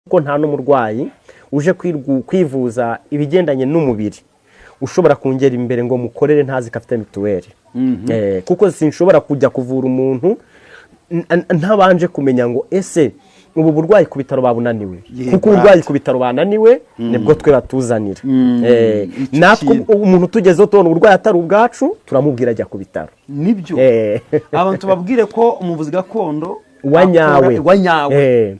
Ko nta n'umurwayi uje kwivuza ibigendanye n'umubiri ushobora kungera imbere ngo mukorere ntazi ko afite mituweli. Kuko sinshobora kujya kuvura umuntu ntabanje kumenya ngo ese ubu burwayi ku bitaro babunaniwe? Kuko uburwayi ku bitaro bananiwe nibwo twe batuzanira. Icyo Natwe kintu. umuntu tugezeho tubona uburwayi atari ubwacu, turamubwira ajya ku bitaro. Nibyo. Abantu tubabwire ko umuvuzi gakondo wa nyawe wa nyawe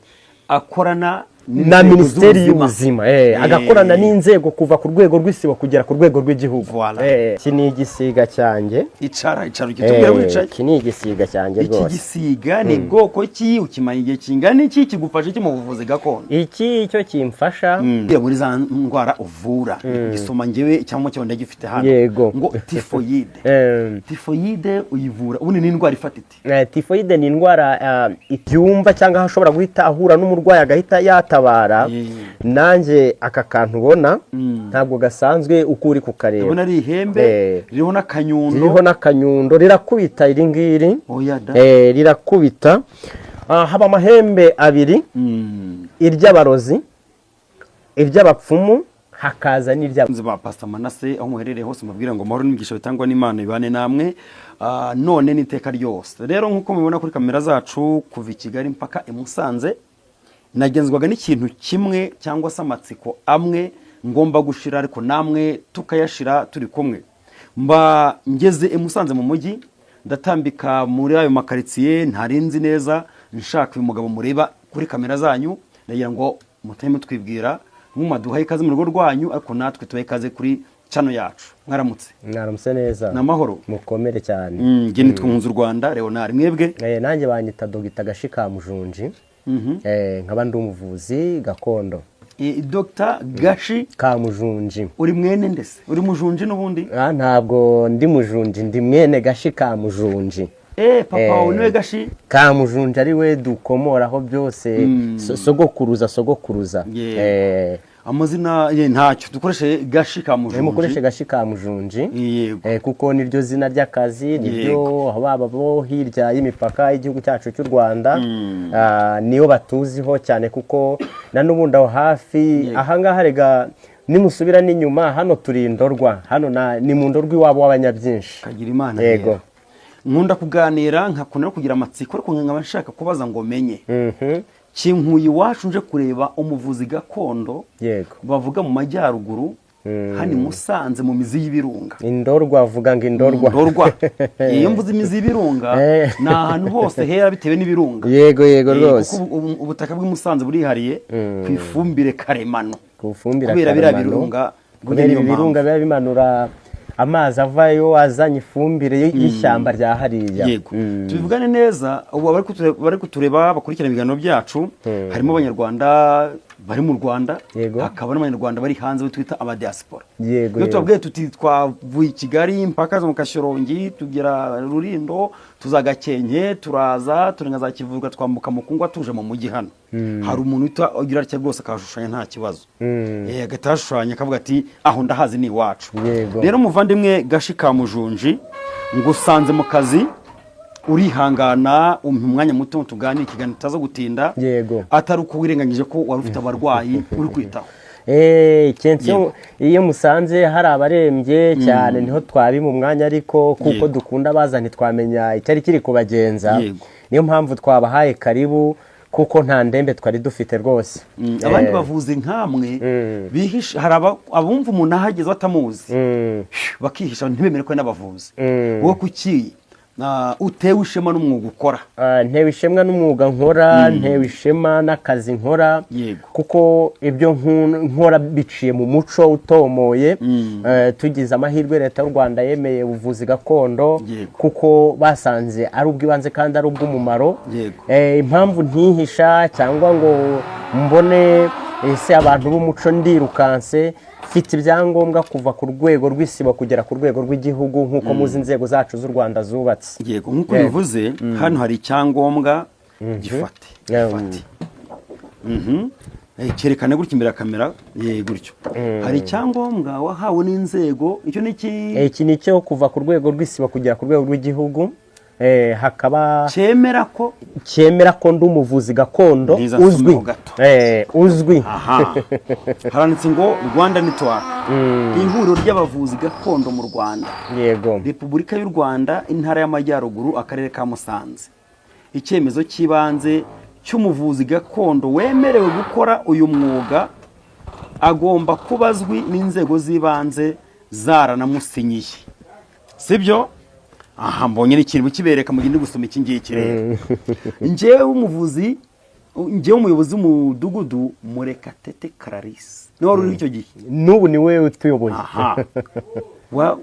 akorana na n'inzego Minisiteri z'ubuzima. y'Ubuzima, agakorana n'inzego kuva ku rwego rw'isibo kugera ku rwego rw'igihugu. Voilà. Iki ni igisiga cyanjye. Icara, icara, ukitubwira wicaye. Iki ni igisiga cyanjye Iki rwose. gisiga ni bwoko ki? Ukimara igihe kingana iki? Kigufasha iki mu buvuzi gakondo? Iki cyo kimfasha Muri za ndwara uvura, gisoma ngewe icyangombwa cyawe ndagifite hano. Ngo tifoyide. Tifoyide uyivura ubundi ni indwara ifata ite? Tifoyide ni indwara ibyumva cyangwa aho ashobora guhita ahura n'umurwayi agahita yatabara. Nanjye aka kantu ubona ntabwo gasanzwe uko uri kukareba. Ndabona ari ihembe ririho n'akanyundo. Ririho n'akanyundo, rirakubita iri ngiri. Oya da! Rirakubita. Haba amahembe abiri: iry'abarozi, iry'abapfumu, hakaza n'irya Abakunzi ba Pastor Manase, aho muherereye hose, mubwira ngo amahoro n'imigisha bitangwa n'Imana ibane namwe, none n'iteka ryose. Rero nk'uko mubibona kuri kamera zacu, kuva i Kigali mpaka i Musanze nagenzwaga n'ikintu kimwe cyangwa se amatsiko amwe ngomba gushira, ariko namwe tukayashira turi kumwe. Mba ngeze i Musanze mu mujyi, ndatambika muri ayo makaritsiye ntarinzi neza, nshaka uyu mugabo mureba kuri kamera zanyu. Ndagira ngo muteme mutwibwira, mumaduhaye ikaze mu rugo rwanyu, ariko natwe tubahe ikaze kuri channel yacu. Mwaramutse? Mwaramutse neza. Ni amahoro? Mukomere cyane. Njye nitwa Nkunzu Rwanda Leonard. Mwebwe? Nanjye banyita Dogita Gashika Mujunji. Nkaba ndi umuvuzi gakondo. Dr Gashi Kamujunji. Uri mwene ndese? Uri mujunji n'ubundi? Ah, ntabwo ndi mujunji, ndi mwene Gashi Kamujunji. Papa wawe niwe Gashi Kamujunji, ari we dukomoraho byose. Sogokuruza, sogokuruza. Amazina ye ntacyo, dukoreshe Gashi Kamujunji. Mukoreshe Gashi Kamujunji. Kuko niryo zina ry'akazi, niryo baba bo hirya y'imipaka y'igihugu cyacu cy'u Rwanda, niyo batuziho cyane, kuko na n'ubundi aho hafi ahangaha rega nimusubira n'inyuma hano turi Indorwa hano ni mu Ndorwa iwabo w'abanyabyinshi. Kagira Imana. Yego. Rero nkunda kuganira, nkakunda no kugira amatsiko, ariko nkaba nshaka kubaza ngo menye. Kinkuye iwacu nje kureba umuvuzi gakondo bavuga mu majyaruguru, hano i Musanze mu mizi y'ibirunga. Indorwa, avuga ngo Indorwa. Ndorwa. Iyo mvuze imizi y'ibirunga, ni ahantu hose hera bitewe n'ibirunga. Yego rwose. Kuko ubutaka bw'i Musanze burihariye ku ifumbire karemano. Ku fumbire Kubera biriya karemano. birunga, Kubera niyo ibi birunga mpamvu. biba bimanura amazi avayo azanye ifumbire y'ishyamba rya hariya. Yego. Tubivugane neza ubu, abari kutureba bakurikirana ibiganiro byacu, harimo Abanyarwanda bari mu Rwanda, hakaba n'Abanyarwanda bari hanze bo twita abadiaspora. Iyo tubabwiye tuti twavuye i Kigali mpaka zo mu Kashyorongi, tugera Rurindo, tuza Gakenke, turaza turenga za Kivuga, twambuka Mukungwa, tuje mu mujyi hano, hari umuntu uhita ugira atya rwose akahashushanya nta kibazo. Agahita ahashushanya akavuga ati aho ndahazi ni iwacu. Rero muvandimwe Gashi ka Mujunji, ngusanze mu kazi, urihangana umpa umwanya muto tuganire ikiganiro tutaza gutinda, atari uko wirengagije ko wari ufite abarwayi uri kwitaho. Kenshi iyo musanze hari abarembye cyane niho twabima umwanya, ariko kuko dukunda baza ntitwamenya icyari kiri kubagenza. Niyo mpamvu twabahaye karibu, kuko nta ndembe twari dufite rwose. Abandi bavuzi nkamwe bihisha, hari abumva umuntu ahageze batamuzi bakihisha, ntibemere ko ari n'abavuzi. Wowe kuki utewe ishema n'umwuga ukora? Ntewe ishema n'umwuga nkora, ntewe ishema n'akazi nkora, kuko ibyo nkora biciye mu muco utomoye. Tugize amahirwe Leta y'u Rwanda yemeye ubuvuzi gakondo, kuko basanze ari ubw'ibanze kandi ari ubw'umumaro. Impamvu ntihisha cyangwa ngo mbone ese abantu b'umuco ndirukanse, mfite ibyangombwa kuva ku rwego rw'isibo kugera ku rwego rw'igihugu, nk'uko muzi inzego zacu z'u Rwanda zubatse. Yego, nk'uko bivuze, hano hari icyangombwa, gifate. Gifate. Cyerekane gutya imbere ya kamera, gutyo. Hari icyangombwa wahawe n'inzego, icyo ni iki? Iki ni icyo kuva ku rwego rw'isibo kugera ku rwego rw'igihugu. Hakaba Cyemera ko cyemera ko ndi umuvuzi gakondo Ntiza uzwi. nsomeho gato. Uzwi. Aha haranditse ngo Rwanda Network, ihuriro ry'abavuzi gakondo mu Rwanda, Repubulika y'u Rwanda, Intara y'Amajyaruguru, Akarere ka Musanze. Icyemezo cy'ibanze cy'umuvuzi gakondo wemerewe gukora uyu mwuga agomba kuba azwi n'inzego z'ibanze zaranamusinyiye, sibyo? Aha mbonye n'ikintu kibereka mu gihe ndi gusoma iki ngiki. Rero njyewe w'umuvuzi, njyewe umuyobozi w'umudugudu Murekatete Clarisse niwe wari uriho icyo gihe. N'ubu ni we utuyoboye. Aha wa,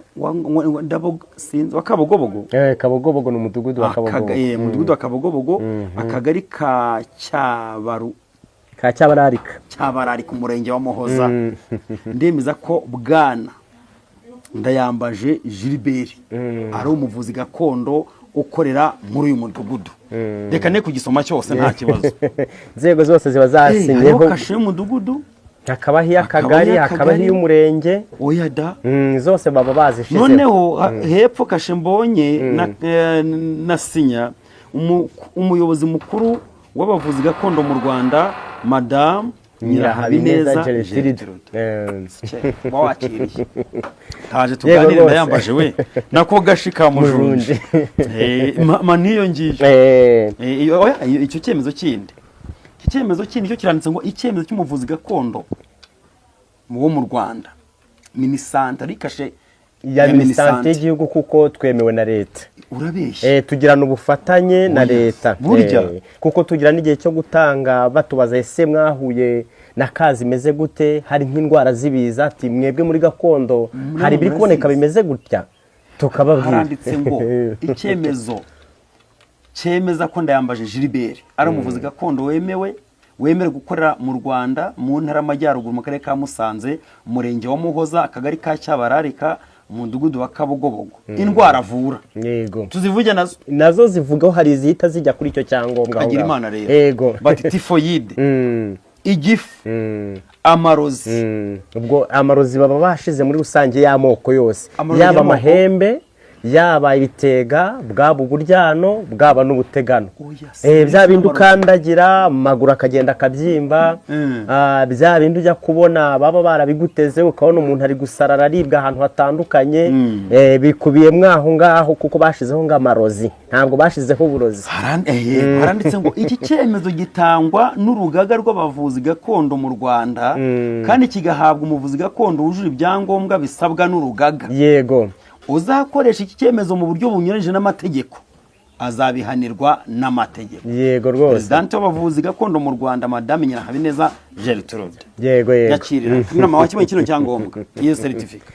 sinzi, wa Kabogobogo. Kabogobogo, ni umudugudu wa Kabogobogo. Umudugudu wa Kabogobogo, akagari ka Cyabaru Ka Cyabararika. Cyabararika, umurenge wa Muhoza. Ndemeza ko bwana Ndayambaje Gilbert ari umuvuzi gakondo ukorera muri uyu mudugudu. Reka ne kugisoma cyose, nta kibazo. Inzego zose ziba Hariho zasinyeho. kashe y'umudugudu. Hakabaho iy'akagari. Hakabaho Hakabaho iy'akagari. iy'umurenge. Oya da. Zose baba bazishizeho. Noneho hepfo kashe mbonye na sinya umuyobozi mukuru w'abavuzi gakondo mu Rwanda, Madamu Nyirahabineza Nyirahabineza Gertrude. Gertrude. Uba wakiriye taje tuganire. Rwose. Ndayambaje we nako gashi ka mujunje. Ma niyo ngiyo. Oya, icyo cyemezo kindi, iki cyemezo kindi cyo kiranditse ngo icyemezo cy'umuvuzi gakondo wo mu Rwanda, Minisante, ari kashe Ya Minisante y'igihugu, kuko twemewe na leta. Urabeshya. Tugirana ubufatanye na Oya, leta. burya. Kuko tugira n'igihe cyo gutanga, batubaza: ese mwahuye na kazi imeze gute? Hari nk'indwara z'ibiza, ati mwebwe muri gakondo hari ibiri kuboneka murazizi. bimeze gutya, tukababwira. Haranditse ngo icyemezo cyemeza ko Ndayambaje Gilbert ari umuvuzi gakondo wemerewe gukorera mu Rwanda, mu Ntara y'Amajyaruguru, mu Karere ka Musanze, Umurenge wa Muhoza, Akagari ka Cyabararika, Umudugudu wa Kabogobogo. Indwara avura tuzivuge nazo? Nazo zivugaho, hari izihita zijya kuri icyo cyangombwa aho Kagira ngaho. Imana rero. Bati tifoyide, igifu, amarozi. Ubwo amarozi baba bashize muri rusange y'amoko yose. Amarozi Yaba y'amoko. amahembe, yaba ibitega, bwaba uburyano, bwaba n'ubutegano. Oya, si Bya bindi amarozi. ukandagira amaguru akagenda akabyimba. Bya bindi ujya kubona baba barabiguteze, ukabona umuntu ari gusarara, aribwa ahantu hatandukanye. Bikubiyemo aho ngaho, kuko bashizeho ngo amarozi, ntabwo bashizeho uburozi. Haranditse ngo iki cyemezo gitangwa n'urugaga rw'abavuzi gakondo mu Rwanda kandi kigahabwa umuvuzi gakondo wujuje ibyangombwa bisabwa n'urugaga. Uzakoresha iki cyemezo mu buryo bunyuranyije n'amategeko azabihanirwa n'amategeko. Yego rwose. Perezidante w'abavuzi gakondo mu Rwanda, Madame Nyirahabineza Gertrude. yego yego Yakirira inama wakibonye kino cyangombwa, iyo certificate.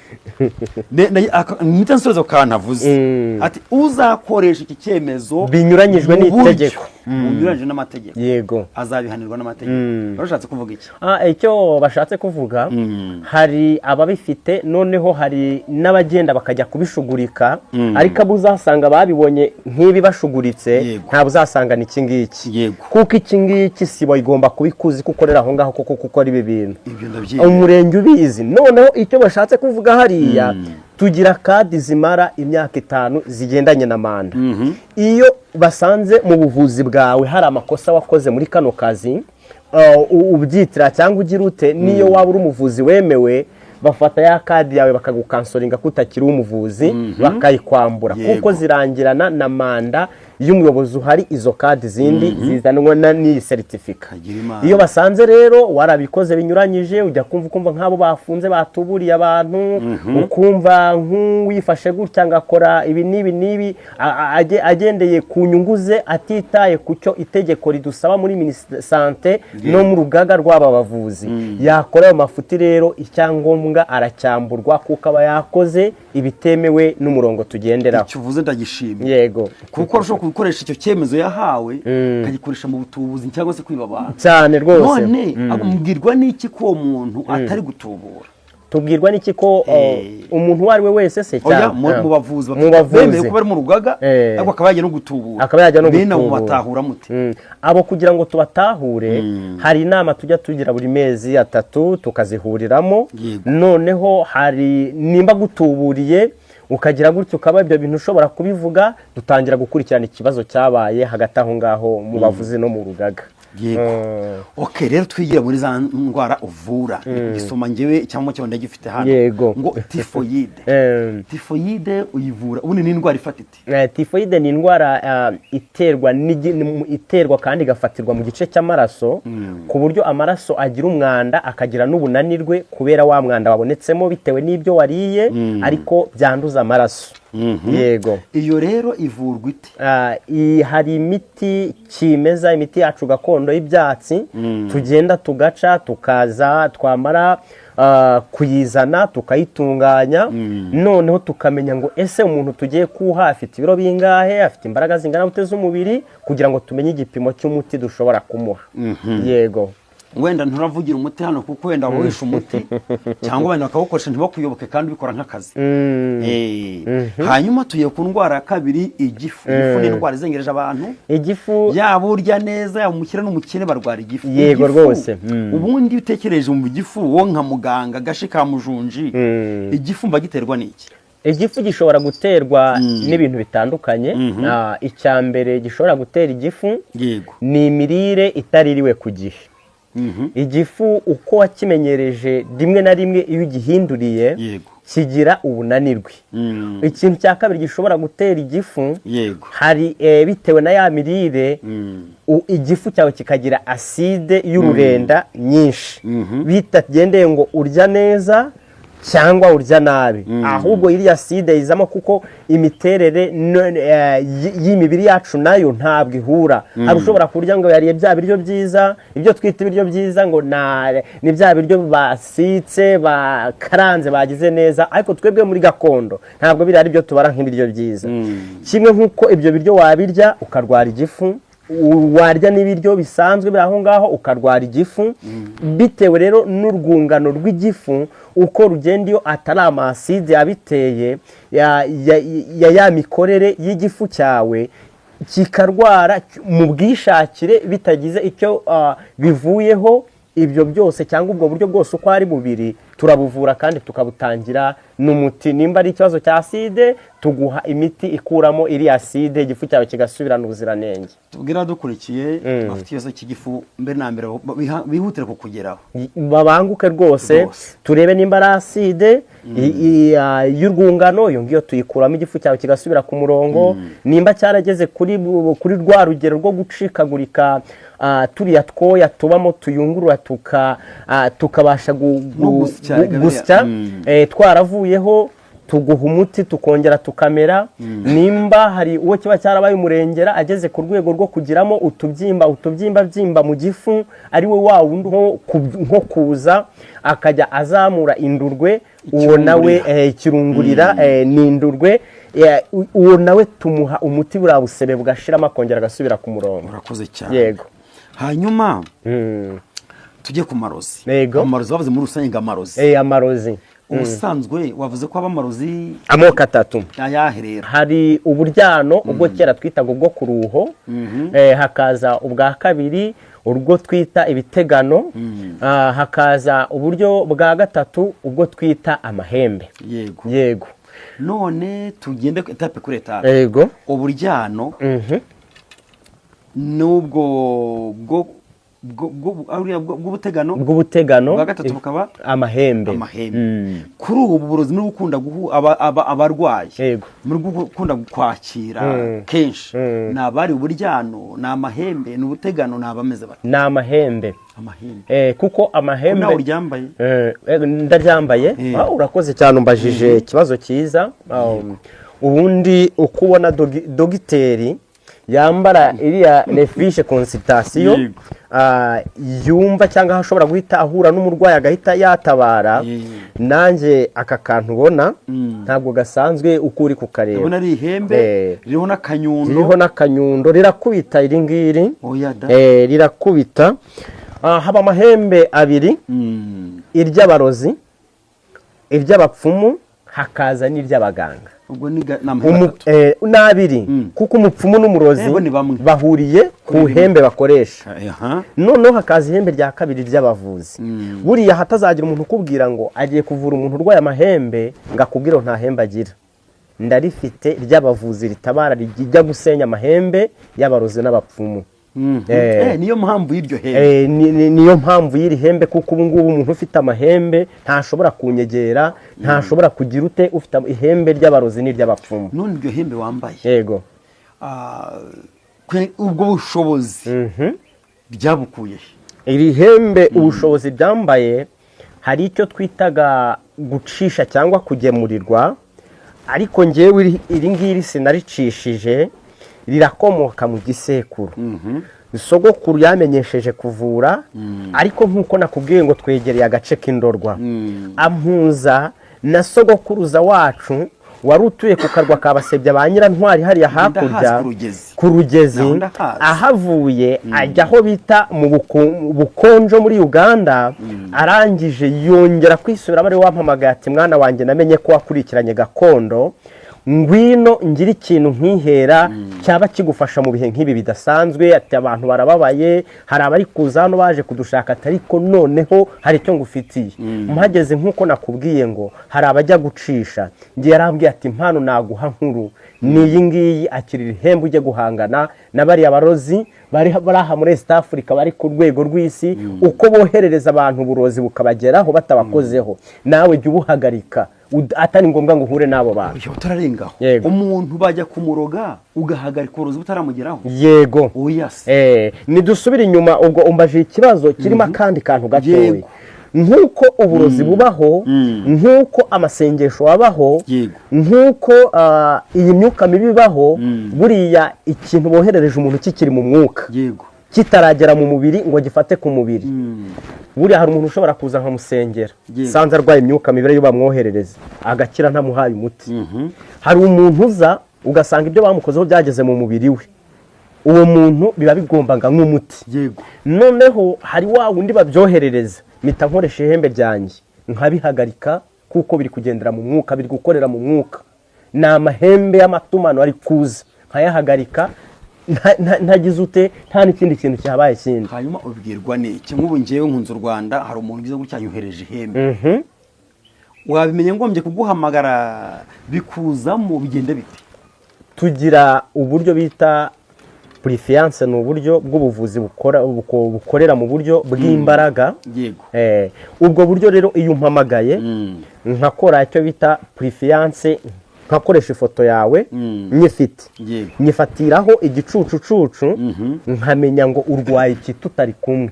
Mpita nsoza ku kantu avuze, ati uzakoresha iki cyemezo Binyuranyijwe mu buryo n'itegeko. bunyuranyije n'amategeko azabihanirwa n'amategeko. Barashatse kuvuga iki? Icyo bashatse kuvuga, hari ababifite, noneho hari n'abagenda bakajya kubishugurika, ariko abo uzasanga babibonye nk'ibi bashuguritse, ntabwo uzasangana iki ngiki. Kuko iki ngiki sibo igomba kuba ikuzi ko ukorera aho ngaho, kuko gukora ibi bintu Ibyo ndabyemera. umurenge ubizi. Noneho icyo bashatse kuvuga hariya, tugira kadi zimara imyaka 5 zigendanye na manda. Iyo basanze mu buvuzi bwawe hari amakosa wakoze muri kano kazi, ubyitira cyangwa ugira ute, niyo waba uri umuvuzi wemewe, bafata ya kadi yawe bakagukansoringa ko utakiri umuvuzi, bakayikwambura. Kuko zirangirana na manda y'umuyobozi uhari, izo kadi zindi zizanwa n'iyi seritifika. Kagira Imana. Iyo basanze rero warabikoze binyuranyije, ujya kumva ukumva nk'abo bafunze batuburiye abantu, ukumva nk'uwifashe gutya ngo akora ibi n'ibi n'ibi, agendeye ku nyungu ze, atitaye ku cyo itegeko ridusaba muri Minisante no mu rugaga rw'aba bavuzi, yakora ayo mafuti rero, icyangombwa aracyamburwa, kuko aba yakoze ibitemewe n'umurongo tugenderaho. Icyo uvuze ndagishimye, kuko arashobora gukoresha icyo cyemezo yahawe, akagikoresha mu butubuzi cyangwa se kwiba abantu. Cyane rwose. None amubwirwa n'iki ko uwo muntu atari gutubura? Tubwirwa n'iki ko umuntu uwo ari we wese se Oya, cyane mu bavuzi mu bafite bavuzi bemewe ko bari mu rugaga, ariko akaba yajya no gutubura. Akaba yajya no Bene abo gutubura. batahura mute? Abo kugira ngo tubatahure, hari inama tujya tugira buri mezi 3, tukazihuriramo. Noneho hari nimba gutuburiye Ukagira gutyo ukaba ibyo bintu ushobora kubivuga, dutangira gukurikirana ikibazo cyabaye hagati aho ngaho mu bavuzi no mu rugaga. Yego, ok. Rero twigira muri za ndwara uvura. Gisoma ngewe cyangwa cyo ndagifite hano. Ngo tifoyide. Tifoyide uyivura, ubundi ni indwara ifata ite? Tifoyide ni indwara iterwa kandi igafatirwa mu gice cy'amaraso, ku buryo amaraso agira umwanda, akagira n'ubunanirwe kubera wa mwanda wabonetsemo bitewe n'ibyo wariye, ariko byanduza amaraso. Yego. Iyo rero ivurwa ite? Hari imiti kimeza, imiti yacu gakondo y'ibyatsi, tugenda tugaca, tukaza, twamara kuyizana tukayitunganya, noneho tukamenya ngo ese umuntu tugiye kuwuha afite ibiro bingahe, afite imbaraga zingana gute z'umubiri, kugira ngo tumenye igipimo cy'umuti dushobora kumuha. Yego. Wenda nturavugira umuti hano, kuko wenda wawishe umuti cyangwa abantu bakawukoresha ntibakuyoboke, kandi ubikora nk'akazi. Hanyuma tugiye ku ndwara ya kabiri, igifu. Igifu ni indwara izengereje abantu. Igifu. Yaba urya neza, yaba umukire n'umukene, barwara igifu. Yego. Igifu, Rwose. ubundi iyo utekereje mu gifu, wowe nka muganga gashi ka mujunji, igifu mba giterwa n'iki? Igifu gishobora guterwa n'ibintu bitandukanye. Icya mbere gishobora gutera igifu ni imirire itaririwe ku gihe. Igifu uko wakimenyereje, rimwe na rimwe iyo ugihinduriye kigira ubunanirwe. Ikintu cya kabiri gishobora gutera igifu, hari bitewe na ya mirire, igifu cyawe kikagira aside y'ururenda nyinshi, bitagendeye ngo urya neza cyangwa urya nabi, ahubwo iriya aside yizamo kuko imiterere y'imibiri yacu nayo ntabwo ihura. Hari ushobora kurya ngo yariye bya biryo byiza, ibyo twita ibiryo byiza, ngo ni bya biryo basitse, bakaranze, bagize neza, ariko twebwe muri gakondo ntabwo biriya ari byo tubara nk'ibiryo byiza. Kimwe nk'uko ibyo biryo wabirya ukarwara igifu, warya n'ibiryo bisanzwe biri aho ngaho ukarwara igifu, bitewe rero n'urwungano rw'igifu uko rugenda. Iyo atari amaside abiteye ya mikorere y'igifu cyawe, kikarwara mu bwishakire bitagize icyo bivuyeho. Ibyo byose cyangwa ubwo buryo bwose uko ari bubiri turabuvura kandi tukabutangira n'umuti. Nimba ari ikibazo cya aside, tuguha imiti ikuramo iriya aside, igifu cyawe kigasubirana ubuziranenge. Tubwira dukurikiye bafite ikibazo cy'igifu, mbere na mbere bihutire kukugeraho. Babanguke rwose. Rwose. Turebe nimba ari aside y'urwungano, iyo ngiyo tuyikuramo, igifu cyawe kigasubira ku murongo. Nimba cyarageze kuri rwa rugero rwo gucikagurika, turiya twoya tubamo tuyungurura tukabasha No gusya, rega gusya, twaravuyeho, tuguha umuti tukongera tukamera. Nimba hari uwo kiba cyarabaye umurengera, ageze ku rwego rwo kugiramo utubyimba, utubyimba byimba mu gifu, ari we wa wundi nko kuza akajya azamura indurwe, uwo nawe ikirungurira, ni indurwe, uwo nawe tumuha umuti, buriya busebe bugashiramo, akongera agasubira ku murongo. Urakoze cyane. Yego. Hanyuma tujye ku marozi. Amarozi bavuze muri rusange ngo amarozi. Amarozi. Ubusanzwe wavuze ko aba amarozi amoko atatu. Ayahe rero? Hari uburyano, ubwo kera twitaga ubwo ku ruho, hakaza ubwa kabiri urwo twita ibitegano, hakaza uburyo bwa gatatu ubwo twita amahembe. Yego. None tugende étape kuri étape. Yego. Uburyano n'ubwo bw'ubutegano. Bw'ubutegano. Ubwa gatatu bukaba amahembe. Amahembe. Kuri ubu burozi muri gukunda guhu abarwayi muri gukunda kwakira kenshi, ni abari uburyano, ni amahembe, ni ubutegano, ni abameze bate? Ni amahembe. Amahembe. Kuko amahembe Nawe uryambaye. Ndaryambaye. Urakoze cyane, umbajije ikibazo cyiza. Ubundi uko ubona dogiteri yambara iriya les fiches consultation, yumva cyangwa aho ashobora guhita ahura n'umurwayi agahita yatabara, nanjye aka kantu ubona ntabwo gasanzwe uko uri kukareba. Ndabona ari ihembe ririho n'akanyundo. Ririho n'akanyundo, rirakubita iri ngiri. Oya da. Rirakubita. Haba amahembe abiri, iry'abarozi, iry'abapfumu, hakaza n'iry'abaganga. Ubwo ni amahembe atatu. Ni abiri, kuko umupfumu n'umurozi Bo ni bamwe. bahuriye ku ihembe bakoresha. Noneho hakaza ihembe rya kabiri ry'abavuzi. Buriya hatazagira umuntu ukubwira ngo agiye kuvura umuntu urwaye amahembe ngo akubwire ngo nta hembe agira. Ndarifite ry'abavuzi ritabara, rijya gusenya amahembe y'abarozi n'abapfumu. Niyo mpamvu y'iryo hembe. Niyo mpamvu y'iri hembe, kuko ubu ngubu umuntu ufite amahembe ntashobora kunyegera, ntashobora kugira ute, ufite ihembe ry'abarozi n'iry'abapfumu. None iryo hembe wambaye, Yego. Ubwo bushobozi ryabukuye he? Iri hembe, ubushobozi byambaye, hari icyo twitaga gucisha cyangwa kugemurirwa, ariko ngewe iri ngiri sinaricishije, rirakomoka mu gisekuru. Sogokuru yamenyesheje kuvura, ariko nk'uko nakubwiye ngo twegereye agace k'Indorwa, ampuza na sogokuruza wacu wari utuye ku karwa ka Basebya ba Nyirantwari hariya hakurya. Ndahazi, ku Rugezi. Ku Rugezi. Naho ndahazi. Ahavuye ajya aho bita mu Bukonjo muri Uganda. Arangije yongera kwisubiramo, ari we wampamagaye ati: "Mwana wanjye, namenye ko wakurikiranye gakondo, ngwino ngire ikintu nkihera cyaba kigufasha mu bihe nk'ibi bidasanzwe." Ati: "Abantu barababaye, hari abari kuza hano baje kudushaka." Ati: "Ariko noneho hari icyo ngufitiye." Mpageze, nk'uko nakubwiye ngo hari abajya gucisha, ngiye yarambwiye ati: "Impano naguha nkuru ni iyi ngiyi, akirira ihembe ujye guhangana na bariya barozi bari aha muri East Africa, bari ku rwego rw'isi, uko boherereza abantu uburozi bukabageraho batabakozeho, nawe jya ubuhagarika atari ngombwa ngo uhure n'abo bantu." Oya, utararengaho. Yego. Umuntu bajya kumuroga ugahagarika uburozi butaramugeraho? Yego. Oya se. Nidusubire inyuma, ubwo umbajije ikibazo kirimo akandi kantu gatoya. Nk'uko uburozi bubaho, nk'uko amasengesho abaho, nk'uko iyi myuka mibi ibaho, buriya ikintu boherereje umuntu kikiri mu mwuka, kitaragera mu mubiri ngo gifate ku mubiri, buriya hari umuntu ushobora kuza nkamusengera, sanze arwaye imyuka mibi ariyo bamwoherereza, agakira ntamuhaye umuti. Hari umuntu uza ugasanga ibyo bamukozeho byageze mu mubiri we, uwo muntu biba bigombaga nk'umuti. Noneho hari wa wundi babyoherereza, mpita nkoresha ihembe ryanjye nkabihagarika, kuko biri kugendera mu mwuka, biri gukorera mu mwuka, ni amahembe y'amatumano ari kuza, nkayahagarika ntagize ute, nta n'ikindi kintu cyabaye kindi. Hanyuma ubwirwa n'iki? Nk'ubu ngewe nkunze u Rwanda, hari umuntu ugize gutya yohereje ihembe, wabimenye ngombye kuguhamagara bikuzamo, bigenda bite? Tugira uburyo bita purifiyanse, ni uburyo bw'ubuvuzi bukorera mu buryo bw'imbaraga. Ubwo buryo rero, iyo umpamagaye nkakora icyo bita purifiyanse, nkakoresha ifoto yawe nyifite, nyifatiraho igicucucucu, nkamenya ngo urwaye iki tutari kumwe,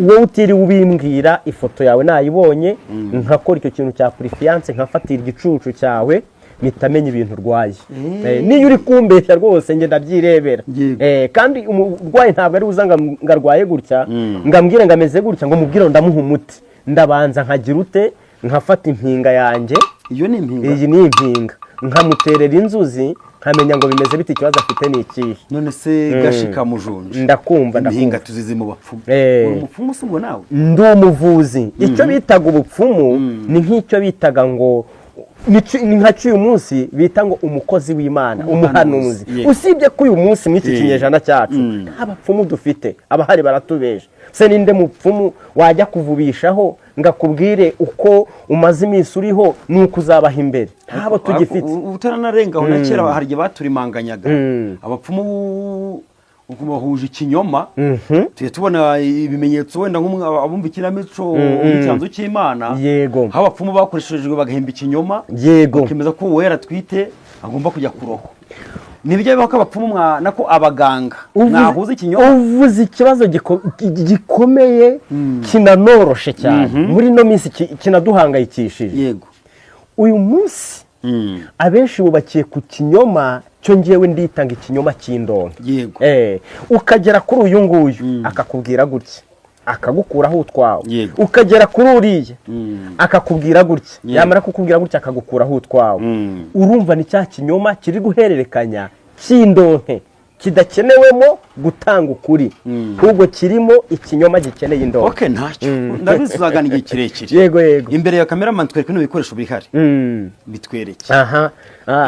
wowe utiriwe ubimbwira, ifoto yawe nayibonye, nkakora icyo kintu cya purifiyanse, nkafatira igicucu cyawe, mpita menya ibintu urwaye. Niyo uri kumbeshya rwose njye ndabyirebera. Kandi umurwayi ntabwo ari uza ngo arwaye gutya, ngo ambwire ngo ameze gutya, ngo mubwire ngo ndamuha umuti. Ndabanza nkagira ute, nkafata impinga yanjye. Iyo ni impinga? Iyi ni impinga, nkamuterera inzuzi, nkamenya ngo bimeze bite, ikibazo afite ni ikihe. None se gashika mujunje, Ndakumva. impinga Ndakumva. tuzizi mu bapfumu. Uri umupfumu se ubwo nawe? Ndi umuvuzi. Icyo bitaga ubupfumu ni nk'icyo bitaga ngo ni nka cy'uyu munsi bita ngo umukozi w'Imana, Umuhanuzi. umuhanuzi. Usibye ko uyu munsi muri iki kinyejana cyacu nta bapfumu dufite, abahari baratubeje. Se ninde mupfumu wajya kuvubishaho ngo akubwire uko umaze iminsi uriho n'uko uzabaho imbere? Ntabo tugifite. Utaranarengaho, na kera hari igihe baturimanganyaga abapfumu ukuntu bahuje ikinyoma. Tujya tubona ibimenyetso, wenda abumva ikinamico Icyanzu cy'Imana, aho abapfumu bakoreshejwe bagahimba ikinyoma, bakemeza ko uwera atwite agomba kujya kurohwa. Nibyo bibaho ko abapfumu nako abaganga mwahuza ikinyoma? Uvuze ikibazo gikomeye kinanoroshe cyane muri ino minsi, kinaduhangayikishije. Uyu munsi abenshi bubakiye ku kinyoma cyo ngewe nditanga ikinyoma cy'indonke. Ukagera kuri uyu nguyu akakubwira gutya, akagukuraho utwawe. Ukagera kuri uriya akakubwira gutya, yamara kukubwira gutya akagukuraho utwawe. Urumva ni cya kinyoma kiri guhererekanya cy'indonke, kidakenewemo gutanga ukuri, ahubwo kirimo ikinyoma gikeneye indonke. Okay, ntacyo, ndabizi tuzagana igihe kirekire. Yego. Imbere ya cameraman twereke bino bikoresho bihari, bitwereke. Aha.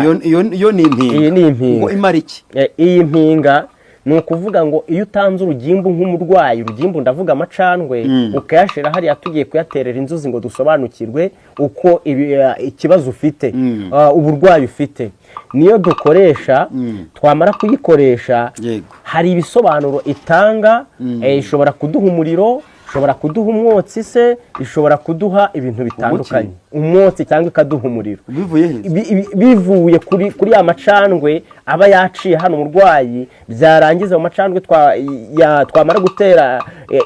Iyo ni impinga? Iyi ni impinga. Ngo imara iki? Iyi mpinga Ni ukuvuga ngo iyo utanze urugimbu nk'umurwayi, urugimbu ndavuga amacandwe, ukayashira hariya tugiye kuyaterera inzuzi ngo dusobanukirwe uko ikibazo ufite, uburwayi ufite, niyo dukoresha. Twamara kuyikoresha, hari ibisobanuro itanga. Ishobora kuduha umuriro, ishobora kuduha umwotsi se, ishobora kuduha ibintu bitandukanye, umwotsi cyangwa ikaduha umuriro. Bivuye he? Bivuye kuri ya macandwe aba yaciye hano umurwayi. Byarangiza mu macandwe twamara gutera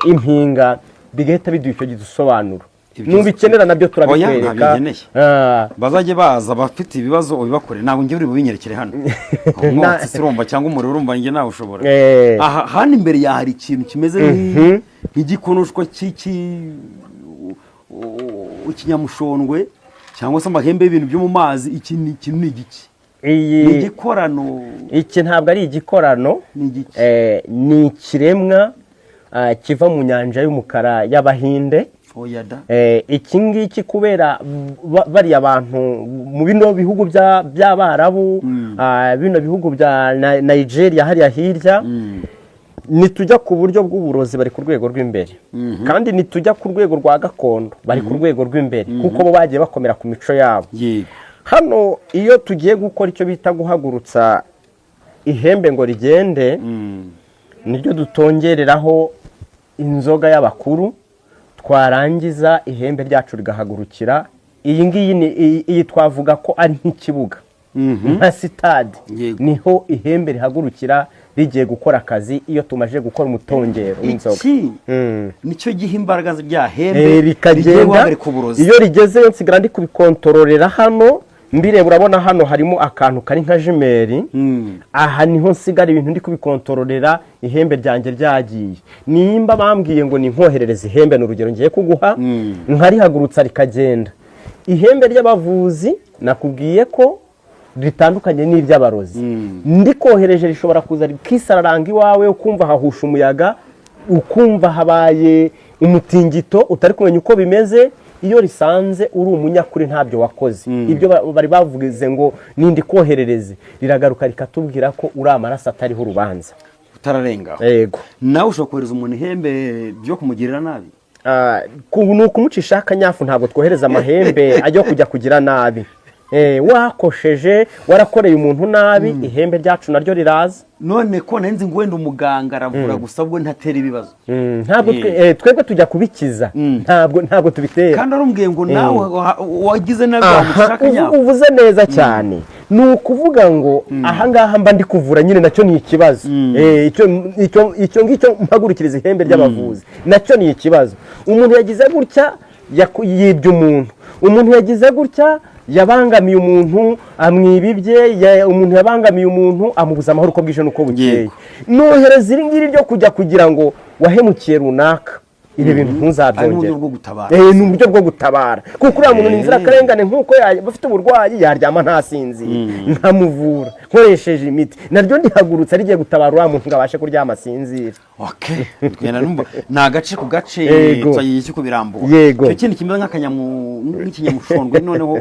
impinga, bigahita biduha icyo gisobanuro. Nubikenera nabyo Oya, turabikwereka. ntabyo nkeneye. Bazajye baza bafite ibibazo ubibakore, ntabwo njye uri bubinyerekere hano. Umwotsi se urumva, cyangwa umuriro, urumva njye nawe ushobora. Aha hano imbere ya hari ikintu kimeze nk'igikonoshwa cy'iki ikinyamushondwe cyangwa se amahembe y'ibintu byo mu mazi. Iki ni ikintu, ni igiki? Iyi Ni igikorano? Iki ntabwo ari igikorano. Ni igiki? Ni ikiremwa kiva mu nyanja y'umukara y'Abahinde. Oya da! Iki ngiki kubera bariya bantu mu bino bihugu by'Abarabu, bino bihugu bya Nigeria hariya hirya, nitujya ku buryo bw'uburozi bari ku rwego rw'imbere, kandi nitujya ku rwego rwa gakondo bari ku rwego rw'imbere, kuko bo bagiye bakomera ku mico yabo. Hano iyo tugiye gukora icyo bita guhagurutsa ihembe ngo rigende, niryo dutongereraho inzoga y'abakuru, twarangiza ihembe ryacu rigahagurukira. Iyi ngiyi ni iyi twavuga ko ari nk'ikibuga, nka sitade. Niho ihembe rihagurukira rigiye gukora akazi iyo tumaze gukora umutongero w'inzoga. Iki nicyo giha imbaraga rya hembe rigiye rikagenda. Guhagarika uburozi. Iyo rigezeyo nsigara ndi kubikontororera hano mbireba. Urabona hano harimo akantu kari nka jumelle. Aha niho nsigara ibintu ndi kubikontororera ihembe ryanjye ryagiye. Nimba bambwiye ngo ni nkoherereza ihembe, ni urugero ngiye kuguha, nkarihagurutsa rikagenda. Ihembe ry'abavuzi nakubwiye ko ritandukanye n'iry'abarozi. Ndikohereje rishobora kuza rikisararanga iwawe, ukumva hahusha umuyaga, ukumva habaye umutingito utari kumenya uko bimeze. Iyo risanze uri umunyakuri, ntabyo wakoze, ibyo bari bavuze ngo nindi koherereze, riragaruka rikatubwira ko uri amaraso atariho urubanza. Utararengaho, Yego. nawe ushobora kohereza umuntu ihembe byo kumugirira nabi? Ni ukumucishaho akanyafu. Ntabwo twohereza amahembe ajya kujya kugira nabi. Wakosheje, warakoreye umuntu nabi, ihembe ryacu naryo riraza. None ko nari nzi ngo wenda umuganga aravura gusa, ubwo ntatera ibibazo? Ntabwo twebwe tujya kubikiza, ntabwo tubitera. Kandi arumbwiye ngo nawe wagize nabi wamucisha akanyafu. Uvuze neza cyane. Ni ukuvuga ngo ahangaha mba ndi kuvura nyine, nacyo ni ikibazo. Icyo ngicyo mpagurukiriza ihembe ry'abavuzi nacyo ni ikibazo. Umuntu yagize gutya yibye umuntu, umuntu yagize gutya yabangamiye umuntu amwiba ibye, umuntu yabangamiye umuntu amubuza amahoro uko bwije n'uko bukeye. Nohereza iri ngiri ryo kujya kugira ngo wahemukiye runaka, ibi bintu Ari ntuzabyongere. mu buryo bwo gutabara. Ni uburyo bwo gutabara, kuko uriya muntu ni inzirakarengane. Nk'uko yaba afite uburwayi yaryama ntasinzire, nkamuvura nkoresheje imiti, naryo ndihagurutse rigiye gutabara uriya muntu ngo abashe kuryama asinzire. Okay, tugenda numva ni agace ku gace. Twagiye cyo kubirambura. Icyo kindi kimeze nk'ikinyamushondwe noneho?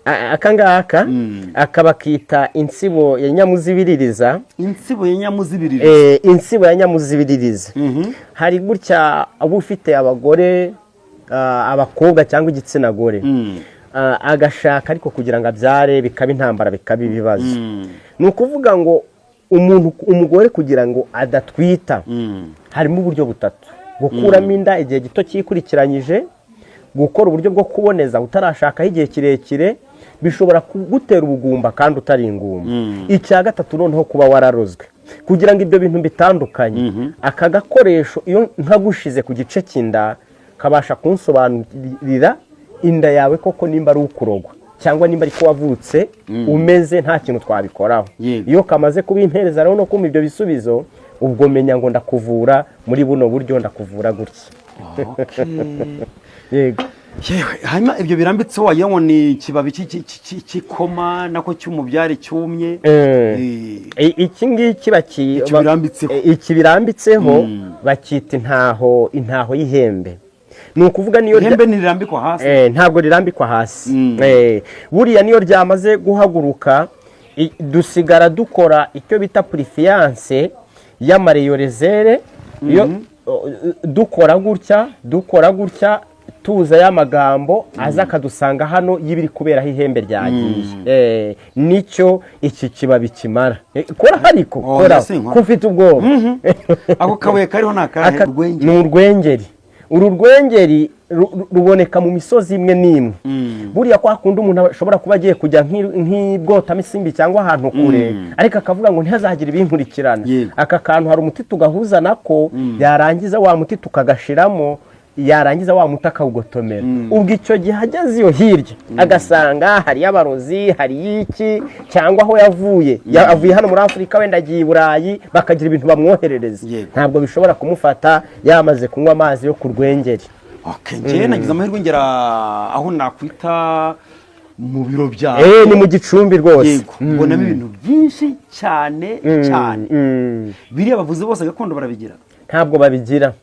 Aka ngaka aka bakita insibo ya nyamuzibiririza. Insibo ya nyamuzibiririza? Insibo ya nyamuzibiririza. Hari gutya uba ufite abagore, abakobwa cyangwa igitsina gore, agashaka ariko kugira ngo abyare bikaba intambara, bikaba ibibazo. Ni ukuvuga ngo umuntu, umugore, kugira ngo adatwita, harimo uburyo butatu: gukuramo inda igihe gito cyikurikiranyije, gukora uburyo bwo kuboneza utarashakaho igihe kirekire, bishobora kugutera ubugumba kandi utari ingumba, icya gatatu noneho kuba wararozwe. Kugira ngo ibyo bintu bitandukanye, aka gakoresho iyo nkagushize ku gice cy'inda kabasha kunsobanurira inda yawe koko nimba ari ukurogwa cyangwa nimba ariko wavutse umeze, nta kintu twabikoraho. Iyo kamaze kubimpereza rero no kumva ibyo bisubizo, ubwo menya ngo ndakuvura muri buno buryo, ndakuvura gutya. Yego. Yewe, hanyuma ibyo birambitseho wagira ngo ni ikibabi cy'ikoma nako cy'umubyare cyumye. Iki ngiki Iki birambitseho. Iki birambitseho bakita intaho, intaho y'ihembe. Ni ukuvuga niyo Ihembe ntirirambikwa hasi? Ntabwo rirambikwa hasi. Buriya niyo ryamaze guhaguruka, dusigara dukora icyo bita purifiyanse. Y'amareyorezere iyo dukora gutya, dukora gutya, tuza y'amagambo aza akadusanga hano y'ibiri kuberaho ihembe ryagiye. Nicyo iki kibabi kimara. Kora ariko. Oh, kora. ndetse nkora. Ko ufite ubwoba? Ako kabuye kariho ni akahe? Urwengeri? Ni urwengeri. Uru rwengeri ruboneka mu misozi imwe n'imwe. Buriya kwa kundi umuntu ashobora kuba agiye kujya nk'ibwotamasimbi cyangwa ahantu kure, ariko akavuga ngo ntihazagire ibinkurikirana. Aka kantu hari umuti tugahuza nako, yarangiza wa muti tukagashiramo, yarangiza wa muti akawugotomera. Ubwo icyo gihe ageze iyo hirya agasanga hariyo abarozi, hariyo iki, cyangwa aho yavuye, avuye hano muri Afurika, wenda agiye i Burayi, bakagira ibintu bamwoherereza, ntabwo bishobora kumufata yamaze kunywa amazi yo ku rwengeri. Okay, njyewe nagize amahirwe ngera aho nakwita mu biro byawe. Ni mu gicumbi rwose. Yego, mbonamo ibintu byinshi cyane cyane. Biriya bavuze bose gakondo barabigira? Ntabwo babigira.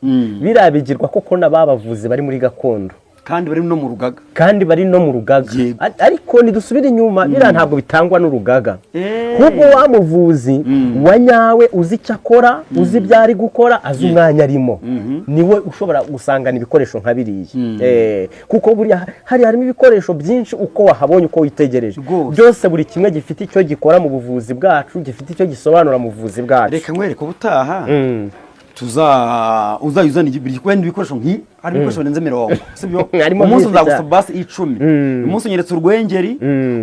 Biriya bigirwa kuko n'ababavuze bari muri gakondo. Kandi bari no mu rugaga. Kandi bari no mu rugaga. Ariko nidusubire inyuma, biriya ntabwo bitangwa n'urugaga. Ahubwo wa muvuzi wa nyawe uzi icyo akora, uzi ibyo ari gukora, azi umwanya arimo, niwe ushobora gusangana ibikoresho nka biriya. Kuko buriya hari harimo ibikoresho byinshi, uko wahabonye, uko witegereje, byose buri kimwe gifite icyo gikora mu buvuzi bwacu, gifite icyo gisobanura mu buvuzi bwacu. Reka nkwereke ubutaha tuza uzajya uzana wenda ibikoresho hari ibikoresho birenze 40, sibyo? Harimo Umunsi byinshi nzagusaba cyane. basi 10. Uyu munsi unyeretse urwengeri,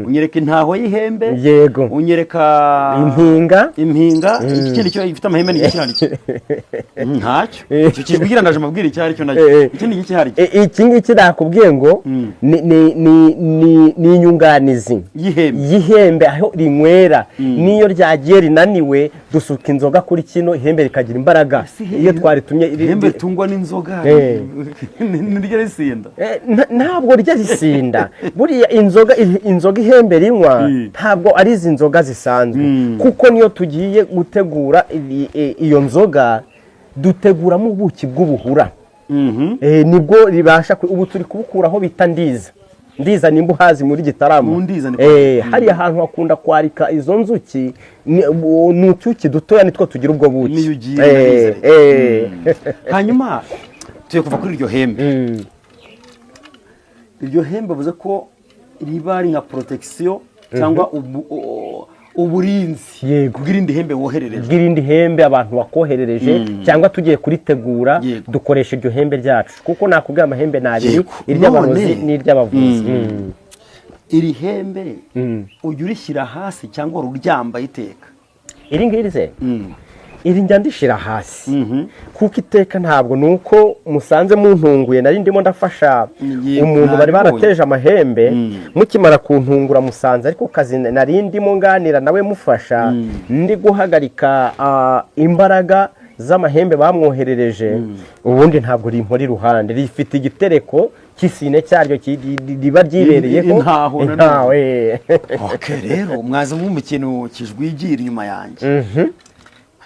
unyereka intaho y'ihembe, unyereka impinga. Impinga. Iki kindi cyo gifite amahembe ni iki? Hari ntacyo icyo kijwigira, ndaje mabwira icyo ari cyo nacyo. Ikindi giki hari? Iki ngiki nakubwiye ngo ni inyunganizi y'ihembe. Y'ihembe aho rinywera. N'iyo ryagiye rinaniwe, dusuka inzoga kuri kino ihembe rikagira imbaraga. Iyo twaritumye Ihembe ritungwa n'inzoga? Niryo risinda? Ntabwo rya risinda. Buriya inzoga ihembe rinywa ntabwo ari izi nzoga zisanzwe, kuko niyo tugiye gutegura iyo nzoga duteguramo ubuki bw'ubuhura. Nibwo ribasha ubu turi kubukura aho bita Ndiza. Ndiza nimba uhazi muri Gitarama. Mu Ndiza ni Hariya hantu hakunda kwarika izo nzuki, ni utuki dutoya nitwo tugira ubwo buki. Niyo ugiye Ndiza. Hanyuma tuye kuva kuri iryo hembe. Iryo hembe bavuze ko riba ari nka protection cyangwa uburinzi bw'irindi hembe woherereje. Bw'irindi hembe abantu bakoherereje, cyangwa tugiye kuritegura, dukoresha iryo hembe ryacu, kuko nakubwiye amahembe ni abiri: iry'abarozi n'iry'abavuzi. Iri hembe ujya urishyira hasi cyangwa wari uryambaye iteka? Iri ngiri se? Iri njya ndishira hasi, kuko iteka ntabwo ni uko musanze muntunguye, nari ndimo ndafasha umuntu bari Nabibonye. barateje amahembe. Mukimara kuntungura musanze ariko kazi nari ndimo nganira nawe mufasha, ndi guhagarika imbaraga z'amahembe bamwoherereje. Ubundi ntabwo rimpora iruhande, rifite igitereko cy'isine cyaryo riba ryibereyeho. Intaho nanone. Intaho. Okay, rero mwaza mwumva ikintu kijwigira inyuma yanjye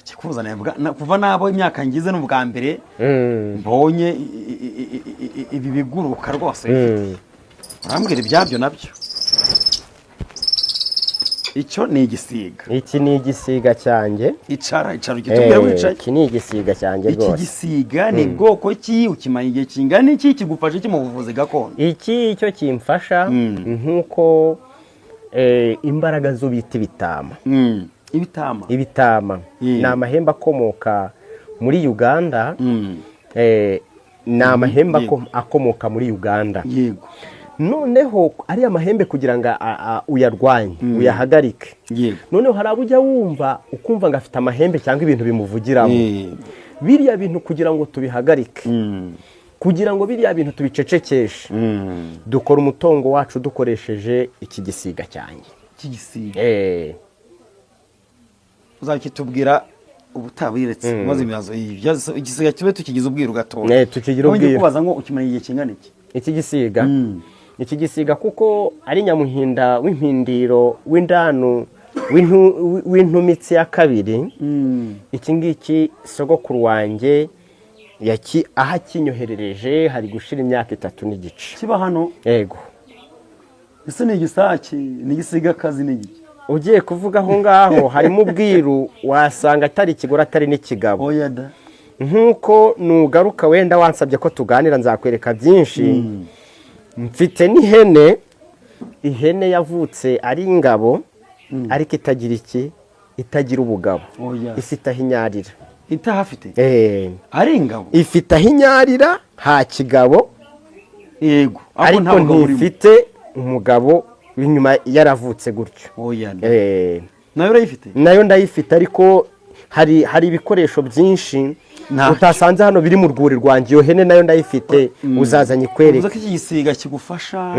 kikuzaniye kuva nabo imyaka ngize n'ubwa mbere mbonye ibi biguruka rwose bifite. Urambwira ibyabyo nabyo. Icyo ni igisiga? Iki ni igisiga cyanjye. Icara, icara ukitubwira wicaye. Iki ni igisiga cyanjye Iki rwose. gisiga ni bwoko ki? Ukimara igihe kingana iki? Kigufasha iki mu buvuzi gakondo? Iki cyo kimfasha nk'uko imbaraga zo bita ibitama. Ibitama? Ibitama ni amahembe akomoka muri Uganda. Ni amahembe akomoka muri Uganda. Noneho ariya mahembe kugira ngo uyarwanye, uyahagarike, noneho hari abo ujya wumva ukumva ngo afite amahembe cyangwa ibintu bimuvugiramo. Biriya bintu kugira ngo tubihagarike, kugira ngo biriya bintu tubicecekeshe, dukora umutongo wacu dukoresheje iki gisiga cyanjye. Iki gisiga uzakitubwira ubutaha, wiretse maze ibibazo igisiga kibe tukigize ubwiru gatoya. Tukigira Nongeye ubwiru. kubaza ngo ukimara igihe kingana iki? Iki gisiga, iki gisiga kuko ari nyamuhinda w'impindiro w'indanu w'intumitsi ya kabiri, iki ngiki sogokuru wanjye aho akinyoherereje hari gushira imyaka 3 n'igice. Kiba hano? Yego. Ese ni igisake, ni igisigakazi, ni igiki? Ugiye kuvuga aho ngaho harimo ubwiru, wasanga atari ikigore atari n'ikigabo. Oya da. Nk'uko nugaruka wenda wansabye ko tuganira, nzakwereka byinshi. Mfite n'ihene, ihene yavutse ari ingabo ariko itagira iki, itagira ubugabo. Oya. Ifite aho inyarira. Itahafite? Eh. Ari ingabo? Ifite aho inyarira ha kigabo. Yego, ariko nta ariko bugabo burimo. Ntifite umugabo w'inyuma, yaravutse gutyo. Oya da. Eh. Nayo urayifite? Nayo ndayifite, ariko hari ibikoresho byinshi Ntacyo. utasanze hano biri mu rwuri rwanjye. Iyo hene nayo ndayifite, uzazanye ikwereke. Uvuze ko iki gisiga kigufasha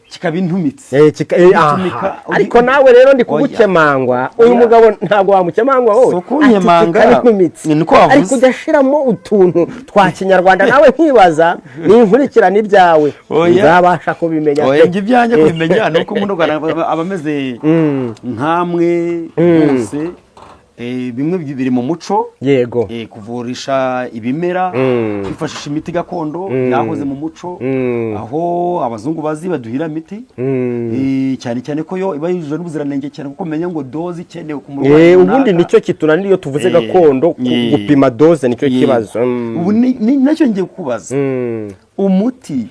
kikaba intumitsi. Eh, Ugitumika, aha. Ariko nawe rero ndi Oya. kugukemangwa. Uyu Oya. mugabo ntabwo wamukemangwa wowe. Si ukunyemanga. Ati, kikaba intumitsi. Ni niko wavuze. Ariko ujya ashiramo utuntu twa kinyarwanda, nawe nkibaza ninkurikirana ibyawe Oya. nzabasha kubimenya Oya. pe. Njye ibyanjye kubimenya ni uko umuntu aba ameze nkamwe bose. Bimwe biri mu muco. Kuvurisha ibimera, kwifashisha imiti gakondo yahoze mu muco, aho abazungu bazi baduhira imiti. Cyane cyane ko yo iba yujuje n'ubuziranenge cyane, kuko umenya ngo dose ikenewe ku murwayi Ubundi runaka. nicyo kitunanira iyo tuvuze gakondo, gupima dose nicyo kibazo. Ubu nacyo ngiye kukubaza. Umuti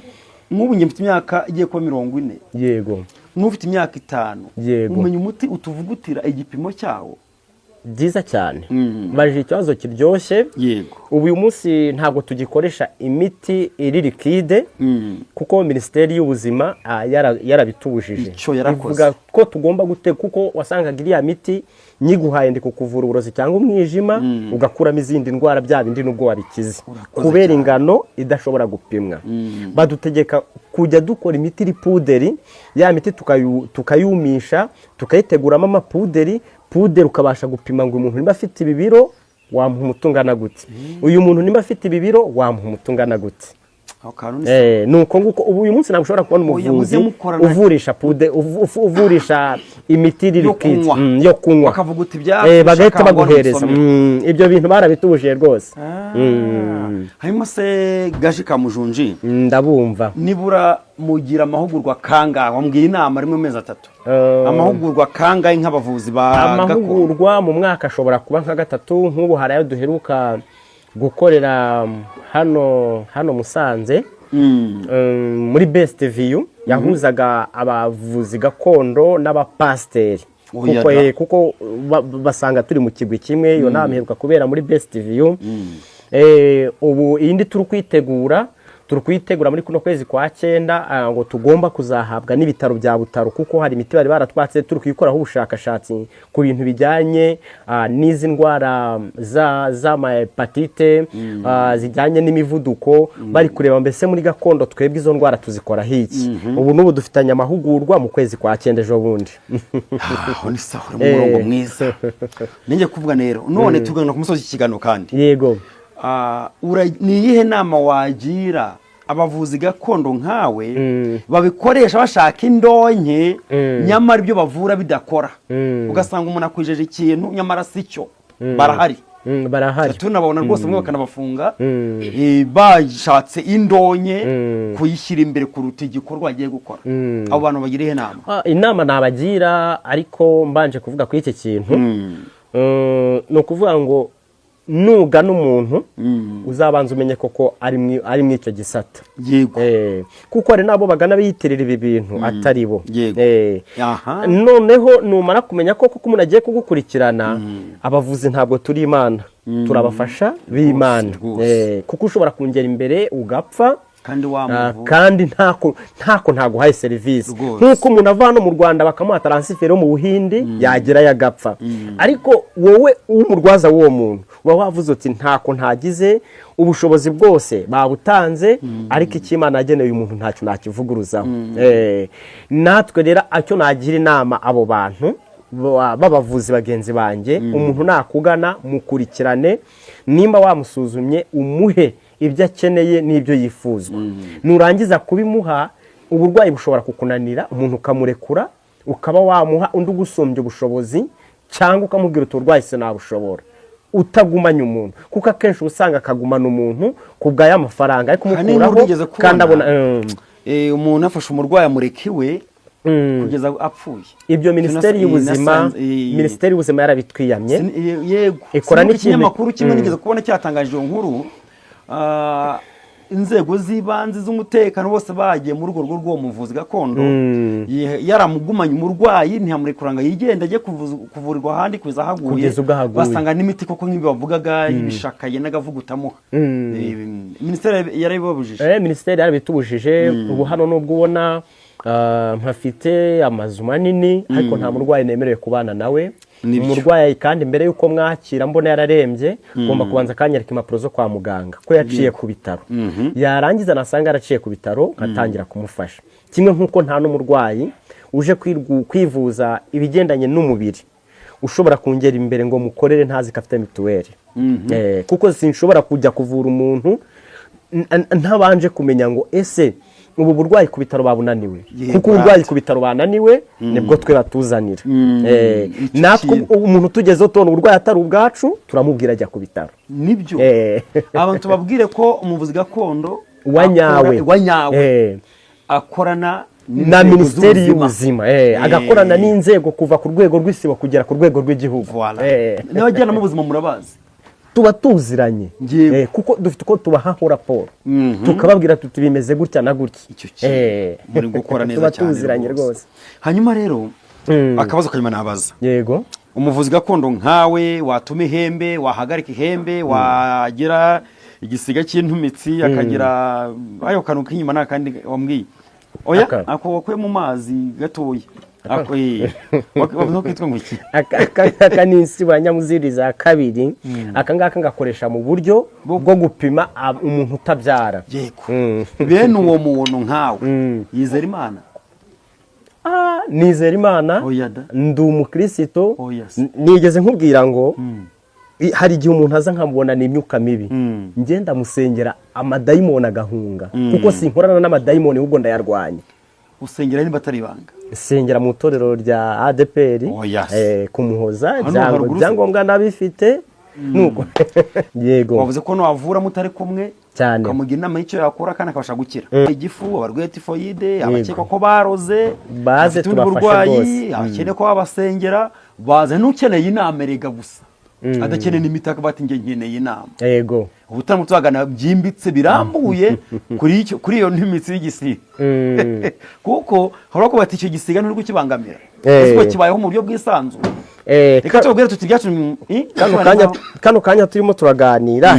nk'ubu njye mfite imyaka igiye kuba 40, n'ufite imyaka 5, umenya umuti utuvugutira igipimo cyawo? Byiza cyane. Mbajije ikibazo kiryoshye. Ubu uyu munsi ntabwo tugikoresha imiti iri liquide, kuko Minisiteri y'Ubuzima yarabitubujije. Icyo yarakoze. Ivuga ko tugomba gute, kuko wasangaga iriya miti nyiguhaye ndi kukuvura uburozi cyangwa umwijima, ugakuramo izindi ndwara, bya bindi nubwo wabikize, Urakoze kubera cyane. ingano idashobora gupimwa. Badutegeka kujya dukora imiti iri puderi, ya miti tukayumisha, tukayiteguramo amapuderi. Puderi ukabasha gupima ngo uyu muntu niba afite ibi biro wamuha umuti ungana gute, uyu muntu niba afite ibi biro wamuha umuti ungana gute. Aho kantu ni Eh, ni uko nguko. Ubu uyu munsi ntabwo ushobora kubona Oya, umuvuzi mujye mukorana. uvurisha uvurisha imiti iri Yo liquide. kunywa. Yo kunywa. Bakavuga uti byafashe Eh, bagahita akangwa baguhereza. n'umusomero. Ibyo bintu barabitubujije rwose. Hanyuma se Gaji ka Mujunji, Ndabumva. nibura mugira amahugurwa kangahe? Wambwiye inama rimwe mu mezi 3. Amahugurwa kangahe nk'abavuzi ba gakondo? Amahugurwa mu mwaka ashobora kuba nka gatatu. Nk'ubu hari ayo duheruka gukorera hano Musanze, muri Best View, yahuzaga abavuzi gakondo n'abapasiteri. Oya Kuko, da. kuko basanga turi mu kigwi kimwe. Iyo nama iheruka kubera muri Best View. Ubu iyindi turi kuyitegura muri kuno kwezi kwa cyenda, ngo tugomba kuzahabwa n'ibitaro bya Butaro, kuko hari imiti bari baratwatse, turi kuyikoraho ubushakashatsi ku bintu bijyanye n'izi ndwara z'amahepatite, zijyanye n'imivuduko. Bari kureba mbese muri gakondo twebwe izo ndwara tuzikoraho iki. Ubu n'ubu dufitanye amahugurwa mu kwezi kwa cyenda, ejo bundi. Aho ni sawa, uri mu murongo mwiza. Ninjye kuvuga rero none tugana ku musozi w'ikiganiro kandi. Yego. Ni iyihe nama wagira abavuzi gakondo nkawe babikoresha bashaka indonke, nyamara ibyo bavura bidakora, ugasanga umuntu akwijeje ikintu nyamara si cyo? Barahari. Barahari. Tunababona rwose, bamwe bakanabafunga, bashatse indonke kuyishyira imbere kuruta igikorwa bagiye gukora. Abo bantu bagira iyihe nama? Inama nabagira, ariko mbanje kuvuga kuri iki kintu, ni ukuvuga ngo nugana umuntu uzabanza umenye koko ari mu icyo gisata. Kuko hari n'abo bagana biyitirira ibi bintu atari bo. Noneho numara kumenya ko koko umuntu agiye kugukurikirana, abavuzi ntabwo turi imana, turabafasha b'imana. Kuko ushobora kungera imbere ugapfa kandi wamuvura. Kandi ntako ntaguhaye serivisi. Nk'uko umuntu ava hano mu Rwanda bakamuha transfert yo mu Buhindi, yagerayo agapfa, ariko wowe w'umurwaza w'uwo muntu uba wavuze uti ntako ntagize, ubushobozi bwose babutanze, ariko icyo Imana yageneye uyu muntu ntacyo nakivuguruzaho. Natwe rero icyo nagira inama abo bantu b'abavuzi bagenzi banjye, umuntu nakugana mukurikirane, nimba wamusuzumye umuhe ibyo akeneye n'ibyo yifuzwa. Nurangiza kubimuha, uburwayi bushobora kukunanira, umuntu ukamurekura, ukaba wamuha undi ugusumbya ubushobozi, cyangwa ukamubwira uti uburwayi sinabushobora, utagumanye umuntu, kuko akenshi uba usanga akagumana umuntu ku bwa y'amafaranga ariko Hari n'inkuru umukuraho nigeze kubona. kandi abona Umuntu afashe umurwayi amureka iwe. kugeza apfuye. Ibyo Minisiteri y'Ubuzima, Minisiteri y'Ubuzima yarabitwiyamye. Yego. Ikora Sinibuka n'ikintu- ikinyamakuru kimwe nigeze kubona cyatangaje iyo nkuru, inzego z'ibanze z'umutekano bose bagiye muri urwo rugo rw'uwo muvuzi gakondo, yaramugumanye umurwayi, ntiyamurekura ngo yigende ajye kuvurirwa ahandi kugeza ahaguye. Kugeza ubwo ahaguye. Basanga n'imiti koko nk'ibyo bavugaga y'ibishaka yendaga avugutamuha. Minisiteri yarabibabujije. Minisiteri yarabitubujije. Ubu hano nubwo ubona mpafite amazu manini, ariko nta murwayi nemerewe kubana nawe. Nibyo. Umurwayi kandi mbere y'uko mwakira mbona yararembye, ngomba kubanza akanyereka impapuro zo kwa muganga ko yaciye ku bitaro. Yarangiza nasanga yaraciye ku bitaro, nkatangira kumufasha. Kimwe nk'uko nta n'umurwayi uje kwivuza ibigendanye n'umubiri ushobora kungera imbere ngo mukorere ntazi ko afite mituweli. Kuko sinshobora kujya kuvura umuntu ntabanje kumenya ngo ese ubu burwayi ku bitaro babunaniwe. Kuko uburwayi ku bitaro bananiwe nibwo twe batuzanira. Icyo Natwe kintu. umuntu tugezeho tubona uburwayi atari ubwacu, turamubwira ajya ku bitaro. Nibyo. Abantu tubabwire ko umuvuzi gakondo wa nyawe, wa nyawe akorana na n'inzego Minisiteri z'ubuzima. y'Ubuzima, agakorana n'inzego kuva ku rwego rw'isibo kugera ku rwego rw'igihugu. Voilà. N'abajyanama b'ubuzima murabazi. Tuba tuziranye. Kuko dufite uko tubahaho raporo, tukababwira tuti bimeze gutya na gutya. Icyo kintu muri gukora neza Tuba cyane tuziranye rwose. Hanyuma rero akabazo kanyuma nabaza: Yego. umuvuzi gakondo nkawe watuma ihembe, wahagarika ihembe, wagira igisiga cy'intumitsi, akagira ayo kantu k'inyuma nta kandi wambwiye, oya? Aka. Ako wakuye mu mazi gatoya, ako wavuze ko kitwa ngo iki? Aka ni insibo nyamuziri za kabiri. Aka ngaka ngakoresha mu buryo bwo gupima umuntu utabyara. Yego. Bene uwo muntu nkawe yizera Imana? Ah, nizera Imana. Oya da. Ndi umukristo. Oya se. Nigeze nkubwira ngo hari igihe umuntu aza nkamubona ni imyuka mibi, ngenda musengera amadayimoni agahunga, kuko sinkorana n'amadayimoni, ahubwo ndayarwanya. Usengera niba atari ibanga? Nsengera mu itorero rya ADEPR. Oya se. Kumuhoza. Hano haruguru se? Ibyangombwa nabifite nuko, yego. Wavuze ko wavura mutari kumwe, Cyane. ukamugira inama y'icyo yakora kandi akabasha gukira igifu, abarwaye tifoyide, abakekwa ko baroze, Baze abafite ubundi tubafashe burwayi, rwose. abakeneye ko babasengera baze, n'ukeneye inama erega gusa, adakeneye n'imiti, akavuga ati njye nkeneye inama. Ubutaha tuzagana byimbitse birambuye kuri iyo n'imitsi y'igisiga, kuko hashobora kuba ati icyo gisiga nturi kukibangamira, ese ko kibayeho mu buryo bwisanzuye? Reka tubabwire tuti ibyacu Kano kanya turimo turaganira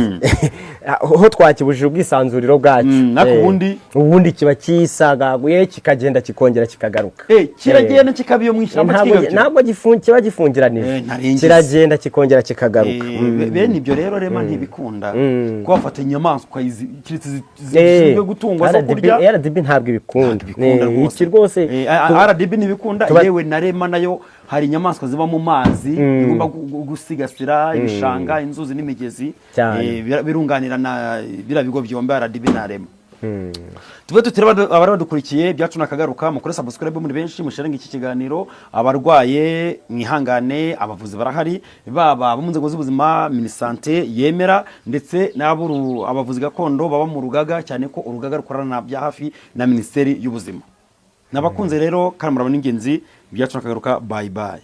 aho twakibujije ubwisanzuriro bwacyo. Ariko ubundi- Ubundi kiba kisagaguye, kikagenda kikongera kikagaruka. Kiragenda kikaba iyo mu ishyamba, kigarukira. Ntabwo kiba gifungiranije. Ntarengeje. Kiragenda kikongera kikagaruka. Bene ibyo rero rema ntibikunda ko wafata inyamaswa keretse zishinzwe gutungwa zo RDB kurya. RDB ntabwo ibikunda. Ntabwo ibikunda rwose. Iki rwose RDB ntibikunda. Yewe na rema nayo, hari inyamaswa ziba mu mazi igomba gusigasira, ibishanga, inzuzi n'imigezi. Cyane. Birunganira na biriya bigo byombi, RDB na rema. Tube tutiri abari badukurikiye, byacu nakagaruka. Mukore subscribe muri benshi, musharinga iki kiganiro. Abarwaye mwihangane, abavuzi barahari, baba abo mu nzego z'ubuzima Minisante yemera, ndetse n'abo abavuzi gakondo baba mu rugaga, cyane ko urugaga rukorana bya hafi na Minisiteri y'Ubuzima. Nabakunze rero kandi murabona ingenzi. Byacu nakagaruka, bye bye.